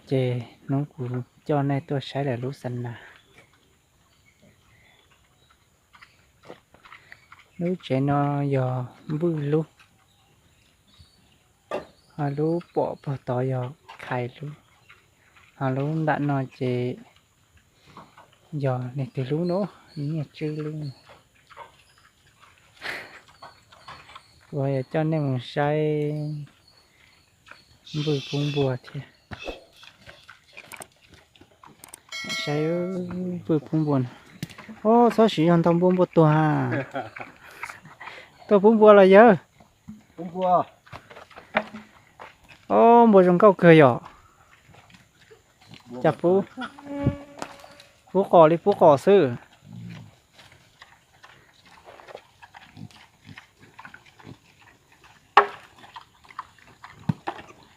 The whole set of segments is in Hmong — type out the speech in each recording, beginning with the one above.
Ces hnub kuv coj nej tuaj saib lawm lub xa nas. Lub tsev no yog npwj lub, ho lub pom puag tod yog khais lub, ho lub nram no ces yog leej twg lub no, nyiaj tswb lub. Kuv yuav coj nej mus saib npwj pub npua thiab. Saib npwj pub npua no. Ob, txhob siv yog ntau npua, npua tuag. Tuaj pub npua los yawg? Ob, npua zoo nkauj kawg yom. Cas pub, pub qos li pub qos xwb.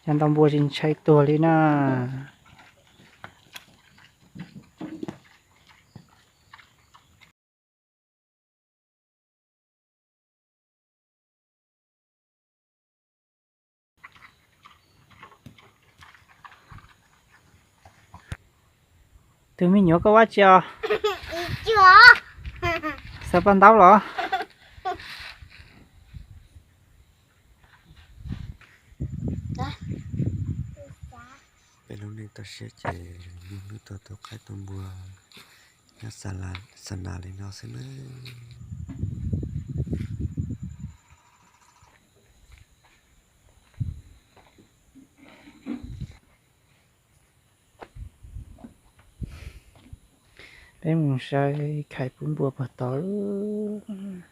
Yog ntau npua tsis ntshai tuag li na. Tus me nyuam koj ua tsi os? Xaws paj ntaub los? Peb lub neej toj siab ces niaj hnub tuaj tu qaib tu npua nyob xa nas li no xwb nawb. Peb mus saib khais pub npua puag tod lawm.